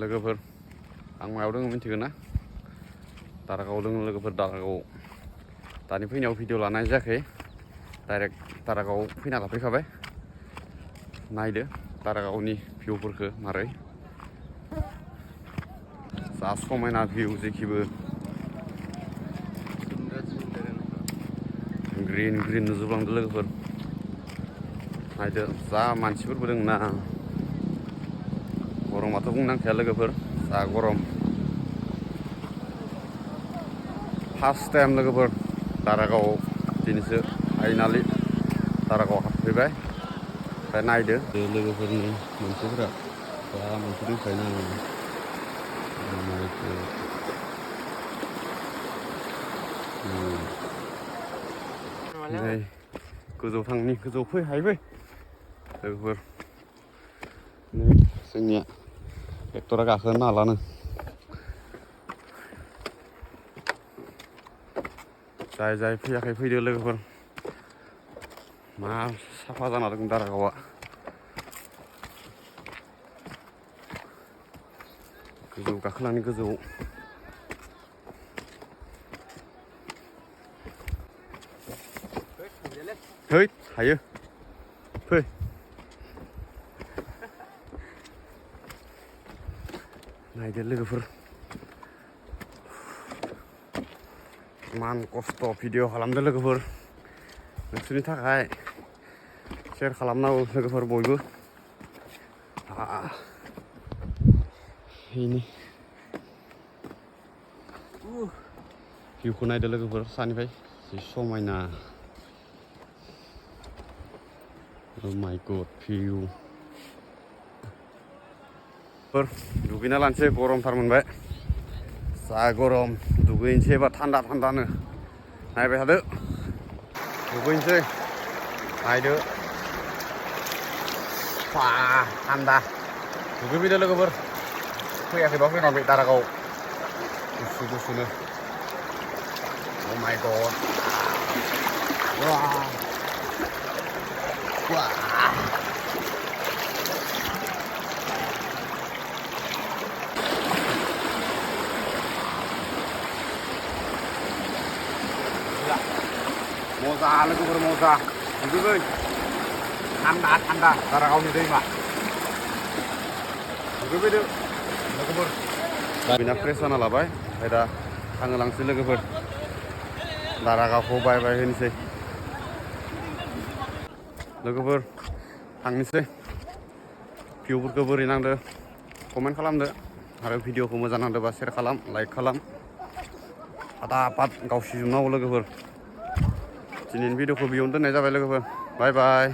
लोगोफोर आं मायाव दङ मिथिगोन ना दारागाव दङ लोगोफोर दारागाव दानि फैनायाव भिडिअ लानाय जायाखै डाइरेक्ट दारागाव फैना लाफैखाबाय नायदो दारागावनि भिउफोरखौ मारै जा समायना भिउ जेखिबो ग्रीन ग्रीन नुजोबलांदो लोगोफोर नायदो जा मानसिफोरबो दङ ना गरमाथ' बुंनांखाया लोगोफोर जा गरम फार्स्ट टाइम लोगोफोर दारागावआव दिनैसो फाइनालि दारागावआव हाबफैबाय ओमफ्राय नायदो लोगोफोरनि मानसिफोरा जा मानसि दंखायो ना नै गोजौ थांनि गोजौ फै हायबै लोगोफोर नै जोंनिया ट्रेक्टरा गाखोनो हालानो जाय फैयाखै फैदो लोगोफोर मा साफा जाना दं दारागावआ गोजौ गाखोलांनि गोजौ है हायो फै नायदो लोगोफोर इमान खस्थ' भिडिअ खालामदो लोगोफोर नोंसोरनि थाखाय शेयार खालामनांगौ लोगोफोर बयबो बेनि भिउखौ नायदो लोगोफोर सानिफ्राय जि समायना माय गड भिउ दुगैना लानोसै गरमथार मोनबाय जा गरम दुगैनोसै एबा थान्दा थान्दानो नायबाय थादो दुगैनोसै नायदो थान्दा दुगैफैदो लोगोफोर फैयाखैबा फैनांबाय दारागाव गुसु गुसुनो Oh my god wah wah moza लोगोफोर moza दुगैबै थान्दा थान्दा दारागावनि दैमा दुगैफैदो लोगोफोर बिना फ्रेस जाना लाबाय ओमफ्राय दा थांहोलांसै लोगोफोर दारागावखौ बाय बाय होनोसै लोगोफोर थांनोसै भिउफोरखौ बोरै नांदो कमेन्ट खालामदो आरो भिडिअखौ मोजां नांदोंबा शेयार खालाम लाइक खालाम फाटाफाट गावसिजोबनांगौ लोगोफोर दिनैनि भिडिअखौ बेयावनो दोननाय जाबाय लोगोफोर बाय बाय